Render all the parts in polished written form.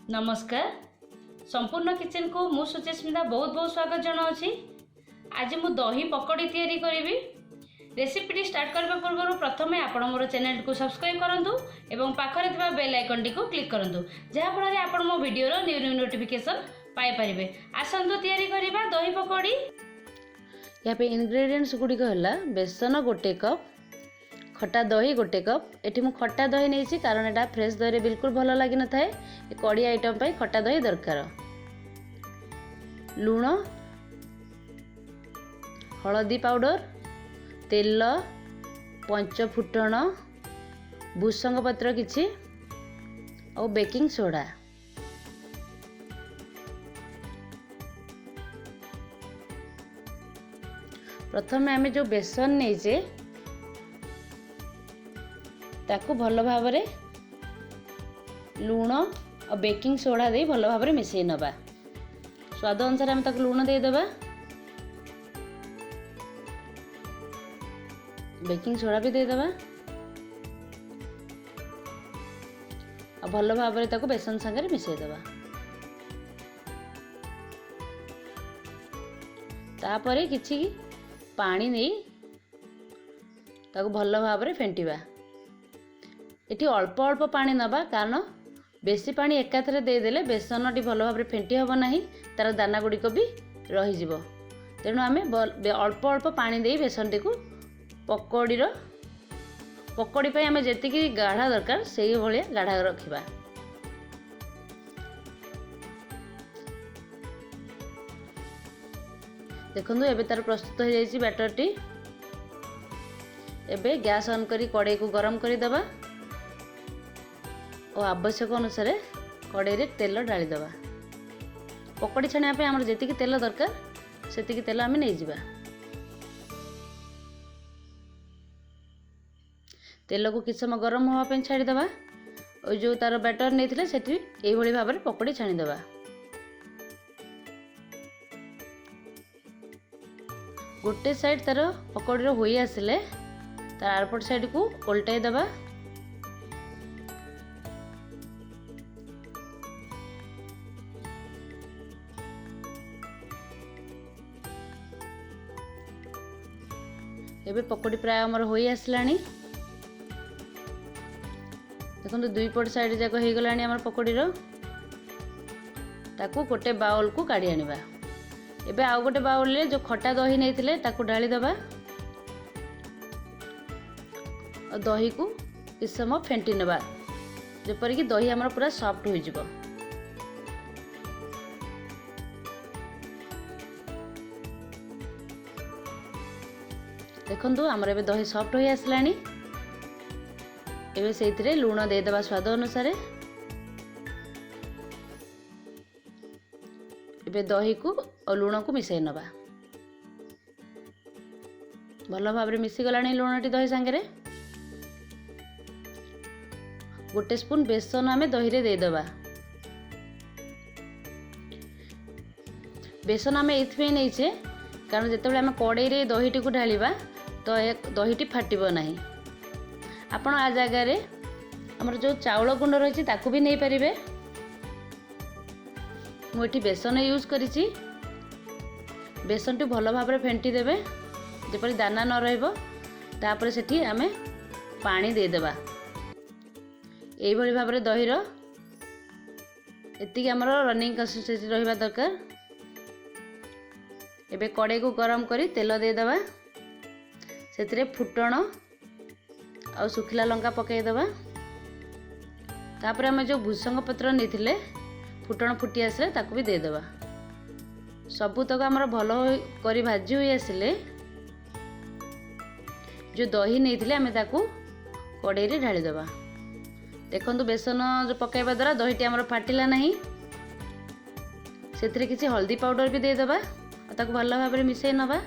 ନମସ୍କାର, ସମ୍ପୂର୍ଣ୍ଣ କିଚେନକୁ ମୁଁ ସୁଚିସ୍ମିତା ବହୁତ ବହୁତ ସ୍ୱାଗତ ଜଣାଉଛି। ଆଜି ମୁଁ ଦହି ପକୋଡ଼ି ତିଆରି କରିବି। ରେସିପିଟି ଷ୍ଟାର୍ଟ କରିବା ପୂର୍ବରୁ ପ୍ରଥମେ ଆପଣ ମୋର ଚ୍ୟାନେଲଟିକୁ ସବସ୍କ୍ରାଇବ୍ କରନ୍ତୁ ଏବଂ ପାଖରେ ଥିବା ବେଲ୍ ଆଇକନ୍ଟିକୁ କ୍ଲିକ୍ କରନ୍ତୁ, ଯାହାଫଳରେ ଆପଣ ମୋ ଭିଡ଼ିଓର ନ୍ୟୁ ନ୍ୟୁ ନୋଟିଫିକେସନ୍ ପାଇପାରିବେ। ଆସନ୍ତୁ ତିଆରି କରିବା ଦହି ପକୋଡ଼ି। ଏହା ପାଇଁ ଇନଗ୍ରେଡ଼ିଏଣ୍ଟସ୍ ଗୁଡ଼ିକ ହେଲା ବେସନ 1 କପ୍, ଖଟା ଦହି 1 କପ୍। ଏଠି ମୁଁ ଖଟା ଦହି ନେଇଛି କାରଣ ଏଇଟା ଫ୍ରେଶ୍ ଦହିରେ ବିଲକୁଲ ଭଲ ଲାଗିନଥାଏ। ଏ କଡ଼ି ଆଇଟମ୍ ପାଇଁ ଖଟା ଦହି ଦରକାର। ଲୁଣ, ହଳଦୀ ପାଉଡ଼ର, ତେଲ, ପଞ୍ଚଫୁଟଣ, ଭୃସଙ୍ଗ ପତ୍ର କିଛି ଆଉ ବେକିଂ ସୋଡ଼ା। ପ୍ରଥମେ ଆମେ ଯେଉଁ ବେସନ ନେଇଛେ ତାକୁ ଭଲ ଭାବରେ ଲୁଣ ଆଉ ବେକିଂ ସୋଡ଼ା ଦେଇ ଭଲ ଭାବରେ ମିଶାଇ ନେବା। ସ୍ୱାଦ ଅନୁସାରେ ଆମେ ତାକୁ ଲୁଣ ଦେଇଦେବା, ବେକିଂ ସୋଡ଼ା ବି ଦେଇଦେବା ଆଉ ଭଲ ଭାବରେ ତାକୁ ବେସନ ସାଙ୍ଗରେ ମିଶାଇ ଦେବା। ତାପରେ କିଛି ପାଣି ନେଇ ତାକୁ ଭଲ ଭାବରେ ଫେଣ୍ଟିବା। ଏଠି ଅଳ୍ପ ଅଳ୍ପ ପାଣି ନେବା କାରଣ ବେଶୀ ପାଣି ଏକାଥରେ ଦେଇଦେଲେ ବେସନଟି ଭଲ ଭାବରେ ଫେଣ୍ଟି ହେବ ନାହିଁ, ତା'ର ଦାନା ଗୁଡ଼ିକ ବି ରହିଯିବ। ତେଣୁ ଆମେ ଅଳ୍ପ ଅଳ୍ପ ପାଣି ଦେଇ ବେସନଟିକୁ ପକୋଡ଼ି ପାଇଁ ଆମେ ଯେତିକି ଗାଢ଼ା ଦରକାର ସେଇଭଳିଆ ଗାଢ଼ା ରଖିବା। ଦେଖନ୍ତୁ ଏବେ ତା'ର ପ୍ରସ୍ତୁତ ହୋଇଯାଇଛି ବ୍ୟାଟରଟି। ଏବେ ଗ୍ୟାସ୍ ଅନ୍ କରି କଡ଼େଇକୁ ଗରମ କରିଦେବା ଓ ଆବଶ୍ୟକ ଅନୁସାରେ କଡ଼େଇରେ ତେଲ ଢାଳିଦେବା। ପକୋଡ଼ି ଛାଣିବା ପାଇଁ ଆମର ଯେତିକି ତେଲ ଦରକାର ସେତିକି ତେଲ ଆମେ ନେଇଯିବା। ତେଲକୁ କିଛି ସମୟ ଗରମ ହେବା ପାଇଁ ଛାଡ଼ିଦେବା। ଓ ଯେଉଁ ତା'ର ବ୍ୟାଟର ନେଇଥିଲେ ସେଠି ଏଇଭଳି ଭାବରେ ପକୋଡ଼ି ଛାଣିଦେବା। ଗୋଟେ ସାଇଡ଼୍ ତା'ର ପକୋଡ଼ିର ହୋଇ ଆସିଲେ ତାର ଆରପଟ ସାଇଡ଼୍କୁ ଓଲଟାଇ ଦେବା। ଏବେ ପକୋଡ଼ି ପ୍ରାୟ ଆମର ହୋଇ ଆସିଲାଣି। ଦେଖନ୍ତୁ ଦୁଇ ପଟ ସାଇଡ଼୍ ଯାକ ହେଇଗଲାଣି ଆମର ପକୋଡ଼ିର। ତାକୁ ଗୋଟେ ବାଉଲକୁ କାଢ଼ି ଆଣିବା। ଏବେ ଆଉ ଗୋଟେ ବାଉଲରେ ଯେଉଁ ଖଟା ଦହି ନେଇଥିଲେ ତାକୁ ଢାଳିଦେବା ଆଉ ଦହିକୁ କିଛି ସମୟ ଫେଣ୍ଟି ନେବା, ଯେପରିକି ଦହି ଆମର ପୁରା ସଫ୍ଟ ହୋଇଯିବ। ଦେଖନ୍ତୁ ଆମର ଏବେ ଦହି ସଫ୍ଟ ହୋଇ ଆସିଲାଣି। ଏବେ ସେଇଥିରେ ଲୁଣ ଦେଇଦେବା ସ୍ୱାଦ ଅନୁସାରେ। ଏବେ ଦହିକୁ ଆଉ ଲୁଣକୁ ମିଶାଇ ନେବା। ଭଲ ଭାବରେ ମିଶିଗଲାଣି ଲୁଣଟି ଦହି ସାଙ୍ଗରେ। 1 ସ୍ପୁନ୍ ବେସନ ଆମେ ଦହିରେ ଦେଇଦେବା। ବେସନ ଆମେ ଏଇଥିପାଇଁ ନେଇଛେ କାରଣ ଯେତେବେଳେ ଆମେ କଡ଼େଇରେ ଦହିଟିକୁ ଢାଳିବା ତ ଏ ଦହିଟି ଫାଟିବ ନାହିଁ। ଆପଣ ଆ ଜାଗାରେ ଆମର ଯେଉଁ ଚାଉଳ ଗୁଣ୍ଡ ରହିଛି ତାକୁ ବି ନେଇପାରିବେ। ମୁଁ ଏଠି ବେସନ ୟୁଜ୍ କରିଛି। ବେସନଟି ଭଲ ଭାବରେ ଫେଣ୍ଟି ଦେବେ ଯେପରି ଦାନା ନ ରହିବ। ତାପରେ ସେଠି ଆମେ ପାଣି ଦେଇଦେବା। ଏଇଭଳି ଭାବରେ ଦହିର ଏତିକି ଆମର ରନିଂ କନସିଷ୍ଟେନ୍ସି ରହିବା ଦରକାର। ଏବେ କଡ଼େଇକୁ ଗରମ କରି ତେଲ ଦେଇଦେବା। ସେଥିରେ ଫୁଟଣ ଆଉ ଶୁଖିଲା ଲଙ୍କା ପକାଇଦେବା। ତାପରେ ଆମେ ଯେଉଁ ଭୃସଙ୍ଗ ପତ୍ର ନେଇଥିଲେ ଫୁଟଣ ଫୁଟି ଆସିଲେ ତାକୁ ବି ଦେଇଦେବା। ସବୁତକ ଆମର ଭଲ କରି ଭାଜି ହୋଇ ଆସିଲେ ଯେଉଁ ଦହି ନେଇଥିଲେ ଆମେ ତାକୁ କଡ଼େଇରେ ଢାଳିଦେବା। ଦେଖନ୍ତୁ ବେସନ ଯେଉଁ ପକାଇବା ଦ୍ୱାରା ଦହିଟି ଆମର ଫାଟିଲା ନାହିଁ। ସେଥିରେ କିଛି ହଳଦୀ ପାଉଡ଼ର ବି ଦେଇଦେବା ଆଉ ତାକୁ ଭଲ ଭାବରେ ମିଶାଇ ନେବା।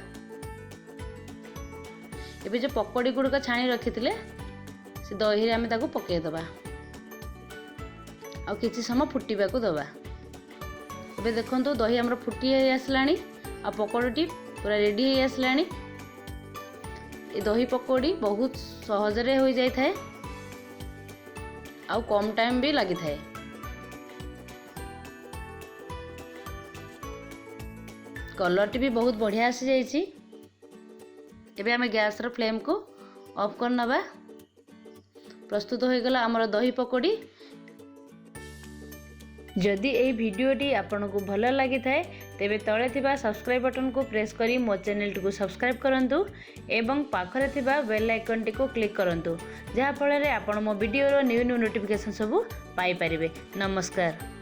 ଏବେ ଯେଉଁ ପକୋଡ଼ି ଗୁଡ଼ିକ ଛାଣି ରଖିଥିଲେ ସେ ଦହିରେ ଆମେ ତାକୁ ପକାଇଦେବା ଆଉ କିଛି ସମୟ ଫୁଟିବାକୁ ଦେବା। ଏବେ ଦେଖନ୍ତୁ ଦହି ଆମର ଫୁଟି ହେଇ ଆସିଲାଣି ଆଉ ପକୋଡ଼ିଟି ପୁରା ରେଡ଼ି ହେଇ ଆସିଲାଣି। ଏ ଦହି ପକୋଡ଼ି ବହୁତ ସହଜରେ ହୋଇଯାଇଥାଏ ଆଉ କମ୍ ଟାଇମ୍ ବି ଲାଗିଥାଏ। କଲର୍ଟି ବି ବହୁତ ବଢ଼ିଆ ଆସିଯାଇଛି। ଏବେ ଆମେ ଗ୍ୟାସ୍ର ଫ୍ଲେମ୍କୁ ଅଫ୍ କରିନେବା। ପ୍ରସ୍ତୁତ ହୋଇଗଲା ଆମର ଦହି ପକୋଡ଼ି। ଯଦି ଏହି ଭିଡ଼ିଓଟି ଆପଣଙ୍କୁ ଭଲ ଲାଗିଥାଏ, ତେବେ ତଳେ ଥିବା ସବସ୍କ୍ରାଇବ୍ ବଟନ୍କୁ ପ୍ରେସ୍ କରି ମୋ ଚ୍ୟାନେଲଟିକୁ ସବସ୍କ୍ରାଇବ୍ କରନ୍ତୁ ଏବଂ ପାଖରେ ଥିବା ବେଲ୍ ଆଇକନ୍ଟିକୁ କ୍ଲିକ୍ କରନ୍ତୁ, ଯାହାଫଳରେ ଆପଣ ମୋ ଭିଡ଼ିଓର ନ୍ୟୁ ନ୍ୟୁ ନୋଟିଫିକେସନ୍ ସବୁ ପାଇପାରିବେ। ନମସ୍କାର।